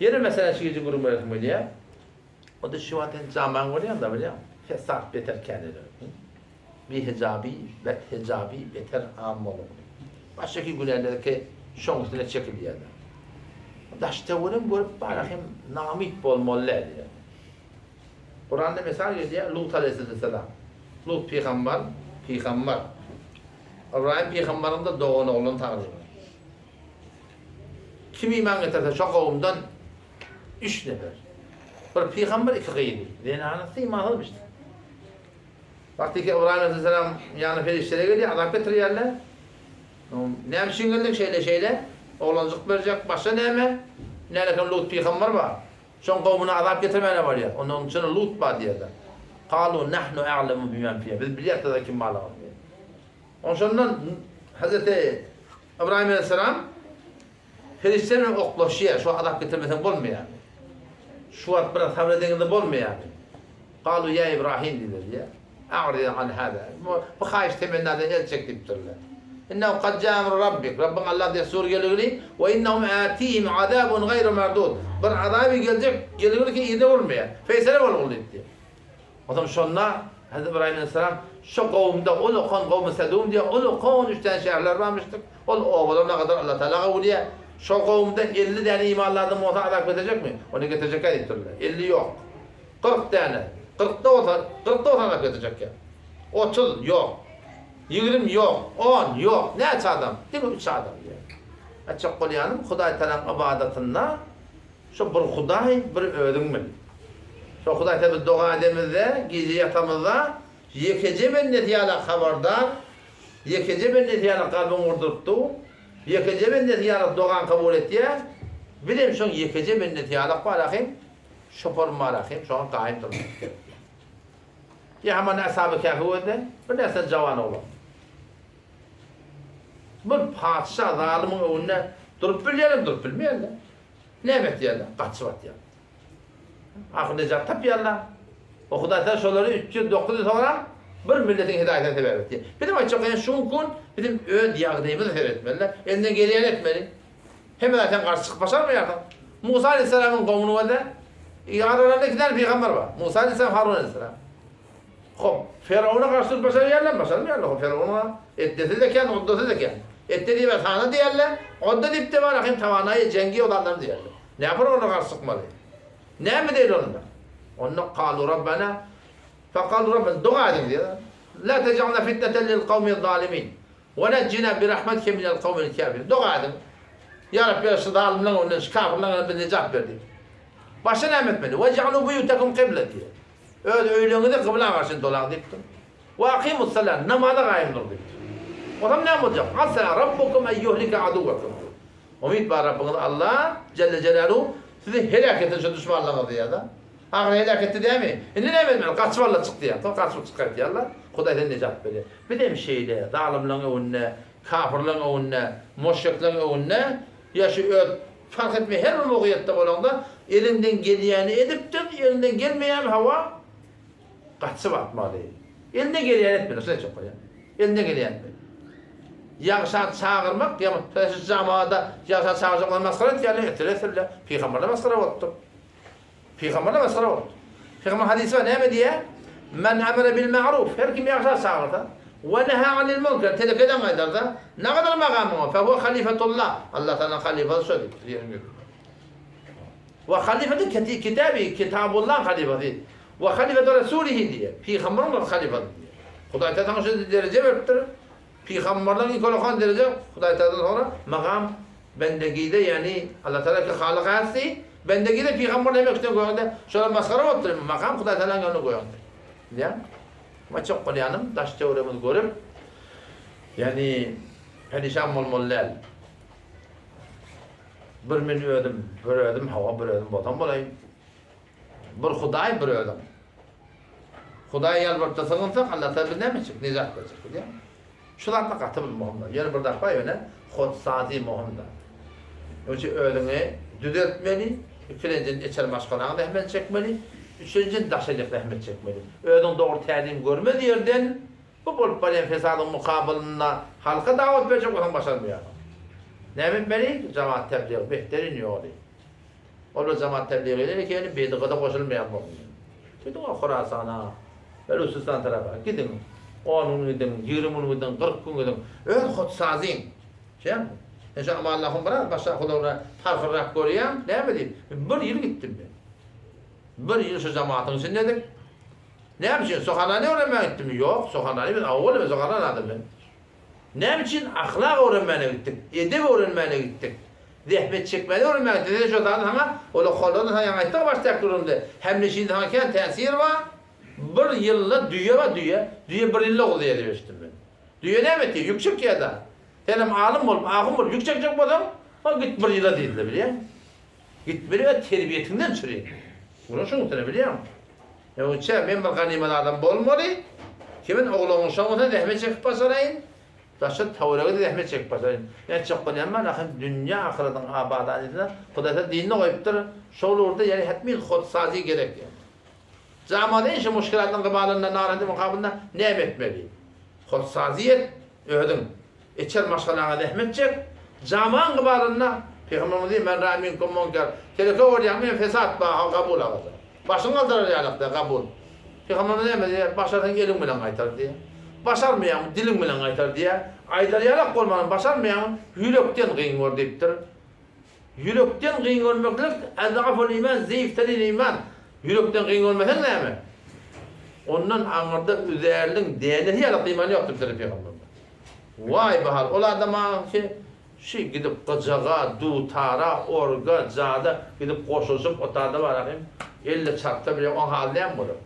Ýene meselä şu gije gürrüň beresim gelýär. O-da şu wagt sen jamaň bolýan-da bilýäň. Fesat beter käneligi. Bihijabi, bethijabi beter am bolupdy. Başdaky günälerki şoň üstüne çekilýär-de. Daş-töwerem görüp bara hem namyt bolmaly däl diýýär. Kuranda mysal gelýär, Lut aleýhisselam. Lut pygambar, pygambar. Ybraýym pygambaryň-da doganoglany taglymy. Kim iman getirse şo kowumdan üç nefer. Bir pygamber, iki gyzy. Zenanasy imansyzmyş. Wagtyky Ybraýym aleýhissalam ýanyna perişdeler gelýär, azap getirýärler. Näme üçin geldiň şeýle şeýle? Oglanjyk berjek, başga näme? Nälekem Lut pygamber bar. Şoň kowumyna azap getirmäne barýar. Onda onuň içinde Lut bar diýerler. Kalu nahnu a'lemu bimen fiha. Biz bilýäris tada kim barlygyny diýer. Onşondan Hazreti Ybraýym aleýhissalam Perişde bilen oklaşýar, şu azap getirmeseň bolmaýarmy? Şu wagt biraz sabyr edeňizde bolmaýarmy? Galu ýa Ibrahim diýdiler diýýär. A'rid an hada. Bu haýyş temennadan el çek diýipdirler. Innehu kad jaa emru rabbik. Rabbyň Allah dessur gelgili we innehum atihim azabun gaýru merdud. Bir azaby geljek, gelgili ki yzyna bolmaýar. Feýsele bolgul diýipdi. Onsoň şonda Hezreti Ybraýym aleýhissalam şo kowumda ulakan kowmy Sedum diýen ulakan üç däne şäherler barmyşdyk. Ol obalar nagadar Allatagala gowulýar. Şo kowumda 50 däne imanly adam bolsa azap getirjekmi? Ony getirjekkä diýipdirler. 50 ýok. 40 däne. Kyrkda bolsa, kyrkda bolsa azap getirjekkä. 30 ýok. 20 ýok. On ýok. Näçe adam? Diňe üç adam diýýär. Aýtjak bolýanym, Hudaý Tagalaň ybadatynda Şo bir Hudaý, bir özüň bil. Şo Hudaý sen biz doga edemizde, gije ýatamyzda ýekeje bendesi ýalak habardar, ýekeje bendesi ýalak kalbyňy urduryp dur, ýekeje bendesi ýalak dogaňy kabul etýär. Bizem şoň ýekeje bendesi ýalak bar ahym, şoparym bar ahym, şoňa gaýym durmak gerek. Ýa hamana Ashaby Käfi gözle, bir närseden jawan oglan. Bir patyşa zalymyň öňünde durup bilýärem, durup bilmeýär-de. Näme etýärler? Gaçyp atýar. Ahyr nejat tapýarlar. O Hudaý Taala şolary 309 ýyl soňra bir milletiň hidaýatyna sebäp etdi. Bizim aýtjak bolýan şu gün bizim öz ýagdaýymyza seretmeli. Elinden gelýäni etmeli. Hemme zat sen garşy çykyp başarmaýarsyň. Musa aleyhisselamyň gowuny gözle. Aralarynda iki tane pygamber bar. Musa aleyhisselam, Harun aleyhisselam. Hop, Firawuna garşy durup başarýarlarmy? Başarmaýarlar. Hop, Firawuna etdesi-de kän, uddasy-da kän. Etde diýip sana diýerler, odda diýip de bar, hem tawanaýy jeňgi olanlar diýerler. Näme olara garşy çykmaly? Näme diýeli onda? Onda kalu rabbana fekalu rabbana doga ediň diýýär. La tejalna fitneten lil kawmi zalimin. We nejjina bi rahmetike minel kawmil kafirin. Doga ediň. Ýa Rabbi şu zalymlaryň öňünden, şu kafirlaryň öňünden bizi nejat ber diýip. Başga näme etmeli? We jalu buýutakum kybla diýýär. Öz öýleriňizi kybla garşy dolaň diýipdir. We akimus-salat, namaza gaýym dur diýipdir. Onsoň näme boljak? Asa rabbukum en ýuhlike aduwwakum. Umyt bar Rabbyňyz Allah, jelle jelaluhu, sizi heläk etsin şu duşmanlaryňyzy diýýär-de. Ahyry heläk etdi dämi? Indi näme etmeli? Gaçyp alla çyk diýýär. Soň gaçyp çyk gaýtýarlar. Hudaý seni nejat berýär. Bizem şeýle zalymlaryň öňünde, kafyrlaryň öňünde, moşrekleriň öňünde ýa şu öz Fark etmeýär, her bir wagýatda bolaňda eliňden gelýäni edipdiň, eliňden gelmeýäni hawa gaçyp atmaly. Elinden gelýäni etmeli, şuny aýtjak bolýan. Elinden gelýäni etmeli. Ýagşa çagyrmak, ýa şu jamada ýagşa çagyrjak bolsa masgara etýärler, etseler etsinler. Pygamberler masgara bolupdyr. Pygamberler masgara bolupdyr. Pygamber hadysy bar, näme diýýär? Men emre bil ma'ruf, her kim ýagşa çagyrsa, we neha anil munker, telekeden gaýdarsa, nagadar magamyň o, fehuwe halifetullah, Allah Tagalaň halyfasy şo diýipdir ýeriň ýüzünde. We halifetu kitabi, kitabullahyň halyfasy, we halifetu rasulihi diýýär, pygamberiň bir halyfasy diýýär. Hudaý Tagala şo dereje beripdir. Pygamberleriň iň ulakan dereje Hudaý Tagaladan soňra magam bendegide ýagny Allah Tagala ki halyk ästi bendegide pygamberler hem ökden gögde şolar masgara bolupdyr emma makam Hudaý Tagalaň ýanynda goýandyr. Bilýäňmi? Aýtjak bolýanym daş töweregimizi görüp ýagny perişan bolmaly däl. Bir men özüm, bir özüm hawa bir özüm bolsam bolaýyn. Bir Hudaý bir özüň. Hudaýa ýalbaryp-da sygynsak, Allah Tagala bizi näme etjek? Nejat berjek, bilýäňmi? Şu zatlar gaty bir möhüm zat. Ýöne bir zat bar, ýöne hotsazi möhüm zat. Onuň üçin özüňi düzeltmeli, ikilenjiden içeri maşgalaňa zähmet çekmeli, üçünjiden daşaryk zähmet çekmeli. Özüň dogry tälim görmez ýerden bu bolup barýan fesadyň mukabylynda halka dawat berjek bolsaň başarmaýarsyň. Näme etmeli? Jemaat tebligy behterin ýoly. Ol bir jemaat tebliğ eder ekeni, bidgada goşulmaýan bolsun. Gidiň o Horasana, Beluçistan tarapa, gidiň. On gün gidiň, 20 gün gidiň, 40 gün gidiň. Öz hotsazyň. Şeýle. Men şu Amanlahyň biraz başga gulagyna parhyrrak görýän, näme diýip, bir ýyl gitdim men. Bir ýyl şu jemaatyň içindedik. Näme üçin? Sohanany öwrenmäge gitdimmi? Ýok, sohanany men awwal men sohanan adam men. Näme üçin ahlak öwrenmäne gitdik, edep öwrenmäne gitdik, zähmet çekmäni öwrenmäge gitdik. Sen şo zady saňa ol okalanda saňa ýaňy aýtdyk başdaky gürrüňde, hemleşini saňa kän täsir bar. Bir ýylda düýe bar düýe, düýe bir ýylda guzlaýar diýip eşitdim men. Düýe näme etýär? Ýük çekýär-dä. Senem alym bolup, ahun bolup ýük çekjek bolsaň, hol git bir ýyla diýdiler bilýäňmi? Gitmeli we terbiýetiňden çüri. Munuň şuň üstüne bilýäňmi? Öňçe men bir ganymat adam bolmaly, kimin ogluňyň şoňuna zähmet çekip başaraýyn, daşy töwerege-de zähmet çekip başaraýyn. Nätjek bolýan bar, ahym dünýä ahyratyň abadanysyna Hudaý dinini goýupdyr, şol ugurda ýeri hetmin hotsazi gerek ýa. Jamada inşe muşkilatyň gybalynda narahaty mukabylynda näme etmeli? Hotsazi et, özüň. Içer maşgalaňa zähmet çek, jamaň gybalynda, Pygamberimiz diýýär, Men raa minkum munker, teleke görýäňmi, men fesat ba, ha kabul agaja. Başyňy galdyrar ýalak diýýär, kabul. Pygamberimiz näme diýýär, Başarsaň eliň bilen gaýtar diýýär. Başarmaýaňmy, diliň bilen gaýtar diýýär. Aýdar ýalak bolmanam başarmaýaňmy, ýürekden gyn gör diýipdir. Ýürekden gyn görmeklik ezaful iman, zeýifterin iman. Ýürekden gyn görmeseň näme? Ondan aňyrda üzärliň dänesi ýalak iman ýok diýipdir Pygamberimiz. Waý bahar, ol adama ki, şi gidip gyjaga, dutara, orga, jaza gidip goşulyşyp otada bar ahym, elle çarpsa bile oň haly näme bolar?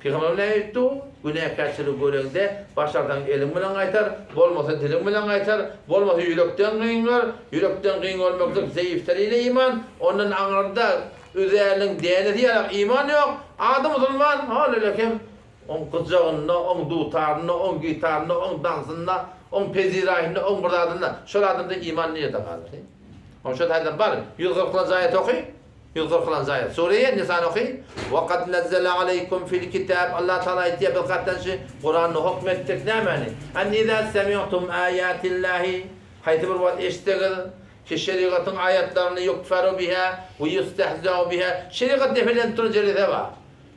Pygamberimiz näme diýipdi? Günäkärçiligi göreňde başarsaň eliň bilen gaýtar, bolmasa diliň bilen gaýtar, bolmasa ýürekden gyn gör, ýürekden gyn görmeklik zeýifterine iman, ondan aňyrda üzärliň dänesi ýalak iman ýok, ady musulman, hol-ölekem Oň gyjagynda, oň dutarynda, oň gitarynda, oň dansynda, oň peziraýynda, oň bir zadynda. Şol adamda iman nirede galar? He? Oň şo taýdan bar, 140-lanjy aýat oky. 140-lanjy aýat. Sureýe Nisany oky. Wa kad nazzala aleýkum fil kitab. Allah Taala aýtýar, biz gatdan şu Kuranda hokm etdik nämäni? An iza semi'tum aýatillahi. Haýsy bir wagt eşitseňiz, ki şerigatyň aýatlaryny ýukferu biha we ýustehzau biha. Şerigat depelenip duran jelese bar.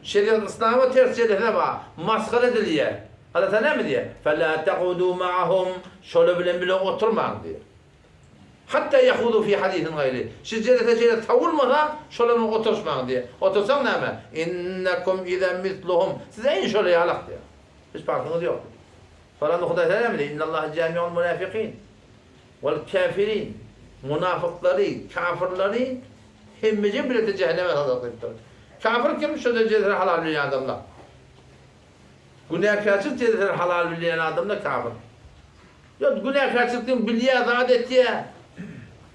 Şerigat yslama ters jelese bar, masgara edilýär. Allah Taala näme diýýär? Fela taqudu ma'ahum, şolar bilen bile oturmaň diýýär. Hatta yahudu fi hadisin gaýry. Şu jelese şeýle sowulmasa, şolar bilen oturyşmaň diýýär. Otursaň näme? Innekum izen misluhum. Siz eýni şolar ýalak diýýär. Hiç parhyňyz ýok diýýär. Soňra Hudaý Taala näme diýýär? Innallaha jami'ul munafikin wal kafirin. Munafyklary, kafirleri Hemmeje bilete jähenneme salak diýipdir. Kafir kim? Şo derejesini halal bilýän adamlar. Günäkärçilik derejesini halal bilýän adamlar kafir. Ýok, günäkärçilikden bilýär, zat etýär.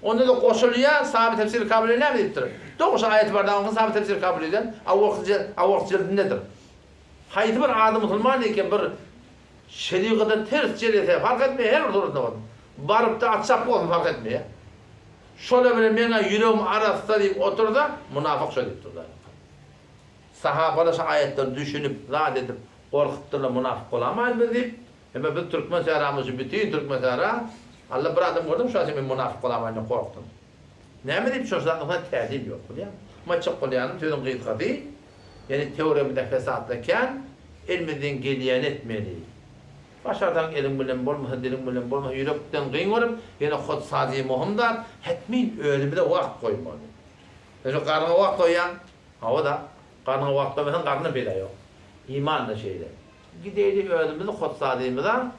Onda-da goşulýar, sahabe tefsiri kabul edýär näme diýipdir? Dogry şu aýaty barda oňa sahabe tefsiri kabul edýän awwalky awwalky jildindedir. Haýsy bir ady musulman eken bir şerigata ters jelese fark etmeýär her bir suratynda bolsun. Barypda atjak bolsun fark etmeýär. Şola bilen meňä ýüregim arassa diýip otursa, munafyk şo diýip durlar. Sahabalar şu aýatlary düşünip, zat edip, gorkupdyrlar, munafyk bolamaýyn biz diýip. Emma biz türkmen sähramyz şu bütin türkmen sähra, Alla bir adam gördüm şo sen men munafyk bolamaýyn diýip gorkdum. Näme diýip şo zatdan tälim ýok bilýäňmi? Maçjak bolýanym sözüň gysgasy, ýani töweregimizde fesatlar kän, elimizden gelýäni etmeli. Başarsaň eliň bilen, bolmasa diliň bilen, bolmasa ýürekden gyň görüp, ýene hot sazy mohum zat, hetmin özümize wagt goýmaly. Sen şu garnyňa wagt goýýaň, hawa-da, garnyňa wagt goýmasaň garyndan peýda ýok. Iman-da şeýle. Gideýli özümizi hot sazymyza,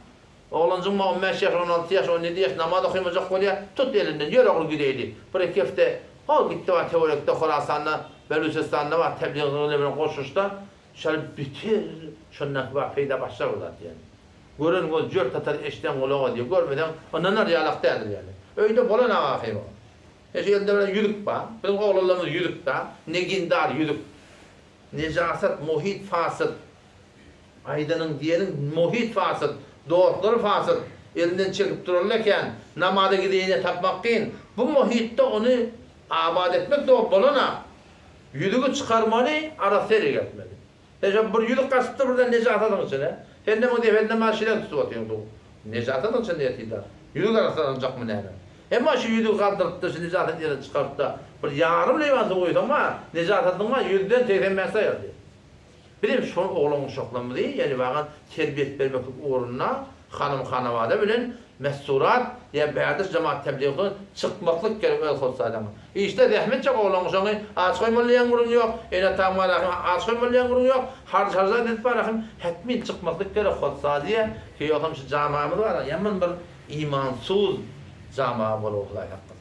oglanjygyň on bäş ýaş, 16 ýaş, 17 ýaş namaz okymajak bolýar, tut elinden, ýör ogul gideýli. Bir iki hepde, ho gitdi bar töwerekde Horasanda, Belujestanda bar tebligy bilen goşulyşda, Şol bitir, şondaky bar peýda başga bir zat ýaly. Gören göz jört atar, eşiden gulak edýär. Görmeseň, ynanar ýalak däldir ýaly. Öýde bolan aga o. Ýa şu elde bir ýüzük bar. Biziň oglanlarymyz ýüzük bar. Negindar ýüzük. Nejasat, muhit fasyt. Aýdanyň diýeniň muhit fasyt. Dostlary fasyt. Elinden çekip durarlar eken. Namaza gideýine tapmak kyn. Bu muhitde ony abat etmek dogry bolan-a. Ýüzügi çykarmaly, arassa ýere geltmeli. Sen şo bir ýüzük gaçypdyr birden nejasatyň içine. Sen de muň depesinde maşyna tutup otyň bu. Nejasatyň içinde ýatyda. Ýüzük arassalanjakmy näme? Emma şu ýüzügi galdyryp-da, şu nejasat ýerine çykaryp-da, bir ýarym leýwan suw guýsaň bar, nejasatyň bar, ýüzden 85 saýardy. Bizem şol oglan-uşaklarymyzy, ýagny bagan terbiýet bermeklik ugrunda hanym-hanawada bilen messurat ýa bärdeş jemaat tebligydan çykmaklyk gerek öz hossarlaryňa. Işde zähmet çek oglan-uşagyňy aç goýmaly diýen gürrüň ýok, ene-ataň bar ahym aç goýmaly diýen gürrüň ýok, harç-harjat edip bar ahym hetmin çykmaklyk gerek hossar diýä, ki ýogsam şu jamamyz bar ýaman bir imansuz jama bolar Hudaý saklasyn.